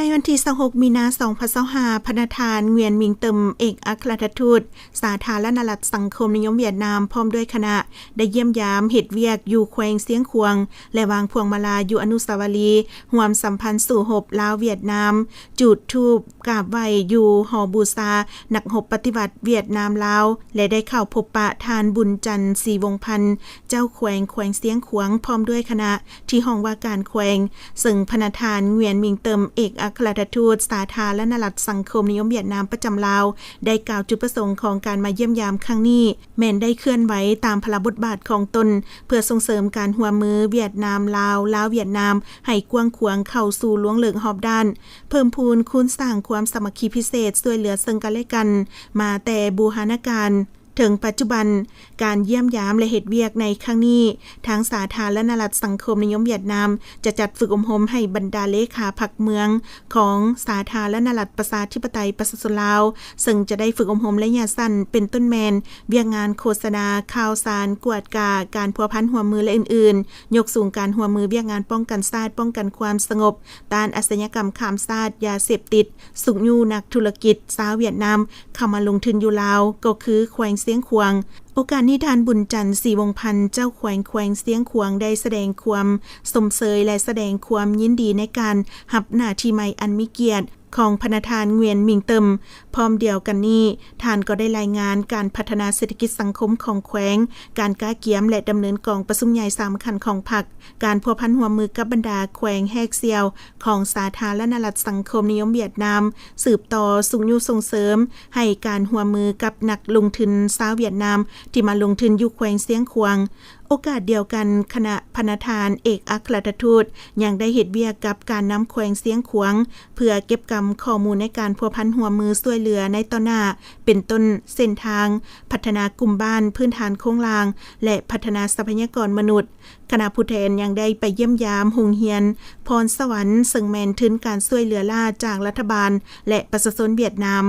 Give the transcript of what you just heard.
ໃນວັນທີຊາວຫົກ ມີນາ ສອງພັນຊາວຫ້າ ພະນະທ່ານ ງວຽນ ມິງເຕີມ ເອກອັກຄະລັດຖະທູດ ສາທາລະນະລັດສັງຄົມນິຍົມຫວຽດນາມ ພ້ອມດ້ວຍຄະນະ ໄດ້ຢ້ຽມຢາມເຮັດວຽກຢູ່ແຂວງຊຽງຂວາງ ແລະ ວາງພວງມາລາຢູ່ອະນຸສາວະລີຮ່ວມສຳພັນສູ້ຮົບລາວ-ຫວຽດນາມ, ຈູດທູບກາບໄຫວ້ຢູ່ຫໍບູຊານັກຮົບປະຕິວັດຫວຽດນາມ-ລາວ ແລະ ໄດ້ເຂົ້າພົບປະທ່ານ ບຸນຈັນ ສີວົງພັນ ເຈົ້າແຂວງແຂວງຊຽງຂວາງ ພ້ອມດ້ວຍຄະນະ ທີ່ຫ້ອງວ່າການແຂວງ, ເຊິ່ງພະນະທ່ານ ງວຽນ ມິງເຕີມ ເອກອັກຄະລັດຖະທູດ ສາທາລະນະລັດສັງຄົມນິຍົມຫວຽດນາມປະຈຳລາວ ໄດ້ກ່າວຈຸດປະສົງຂອງການມາຢ້ຽມຢາມຄັ້ງນີ້ ແມ່ນໄດ້ເຄື່ອນໄຫວຕາມພາລະບົດບາດຂອງຕົນ ເພື່ອສົ່ງເສີມການຮ່ວມມືຫວຽດນາມ-ລາວ, ລາວ-ຫວຽດນາມ ໃຫ້ກວ້າງຂວາງເຂົ້າສູ່ລວງເລິກຮອບດ້ານ, ເພີ່ມພູນຄູນສ້າງຄວາມສາມັກຄີພິເສດ ຊ່ວຍເຫຼືອເຊິ່ງກັນແລະກັນ ມາແຕ່ບູຮານະການ. ເຖິງປັດຈຸບັນ, ການຢ້ຽມຢາມ ແລະ ເຮັດວຽກໃນຄັ້ງນີ້, ທາງສາທາລະນະລັດສັງຄົມນິຍົມຫວຽດນາມ ຈະຈັດຝຶກອົບຮົມໃຫ້ບັນດາເລຂາພັກເມືອງຂອງສາທາລະນະລັດປະຊາທິປະໄຕປະຊາຊົນລາວ, ເຊິ່ງຈະໄດ້ຝຶກອົບຮົມໄລຍະສັ້ນ ເປັນຕົ້ນແມ່ນ ວຽກງານໂຄສະນາ, ຂ່າວສານ, ກວດກາ, ການພົວພັນຮ່ວມມື ແລະ ອື່ນໆ, ຍົກສູງການຮ່ວມມືວຽກງານປ້ອງກັນຊາດ, ປ້ອງກັນຄວາມສະຫງົບ, ຕ້ານອາຊະຍາກຳຂ້າມຊາດ, ຢາເສບຕິດ, ຊຸກຍູ້ນັກທຸລະກິດຊາວຫວຽດນາມເຂົ້າມາລົງທຶນຢູ່ລາວ ກໍຄືແຂວງຊຽງຂວາງ. ໂອກາດນີ້, ທ່ານ ບຸນຈັນ ສີວົງພັນ ເຈົ້າແຂວງແຂວງຊຽງຂວາງ ໄດ້ສະແດງຄວາມຊົມເຊີຍ ແລະ ສະແດງຄວາມຍິນດີໃນການຮັບໜ້າທີ່ໃໝ່ອັນມີກຽດຂອງພະນະທ່ານ ງວຽນ ມິງເຕີມ. ພ້ອມດຽວກັນນີ້, ທ່ານກໍໄດ້ລາຍງານການພັດທະນາເສດຖະກິດສັງຄົມຂອງແຂວງ, ການກະກຽມ ແລະ ດຳເນີນກອງປະຊຸມໃຫຍ່ສຳຄັນຂອງພັກ, ການພົວພັນຮ່ວມມືກັບບັນດາແຂວງແຮກສ່ຽວຂອງສາທາລະນະລັດສັງຄົມນິຍົມຫວຽດນາມ, ສືບຕໍ່ຊຸກຍູ້ສົ່ງເສີມໃຫ້ການຮ່ວມມືກັບນັກລົງທຶນຊາວຫວຽດນາມທີ່ມາລົງທຶນຢູ່ແຂວງຊຽງຂວາງ. ໂອກາດດຽວກັນ, ຄະນະພະນະທ່ານເອກອັກຄະລັດຖະທູດຍັງໄດ້ເຮັດວຽກກັບການນຳແຂວງຊຽງຂວາງ ເພື່ອເກັບກຳຂໍ້ມູນໃນການພົວພັນຮ່ວມມືຊ່ວຍເຫຼືອໃນຕໍ່ໜ້າ, ເປັນຕົ້ນເສັ້ນທາງ, ພັດທະນາກຸ່ມບ້ານ, ພື້ນຖານໂຄງລ່າງ ແລະ ພັດທະນາຊັບພະຍາກອນມະນຸດ. ຄະນະຜູ້ແທນຍັງໄດ້ໄປຢ້ຽມຢາມໂຮງຮຽນພອນສະຫວັນ, ເຊິ່ງແມ່ນທຶນການຊ່ວຍເຫຼືອລ້າຈາກລັດຖະບານ ແລະ ປະຊາຊົນຫວຽດນາມ.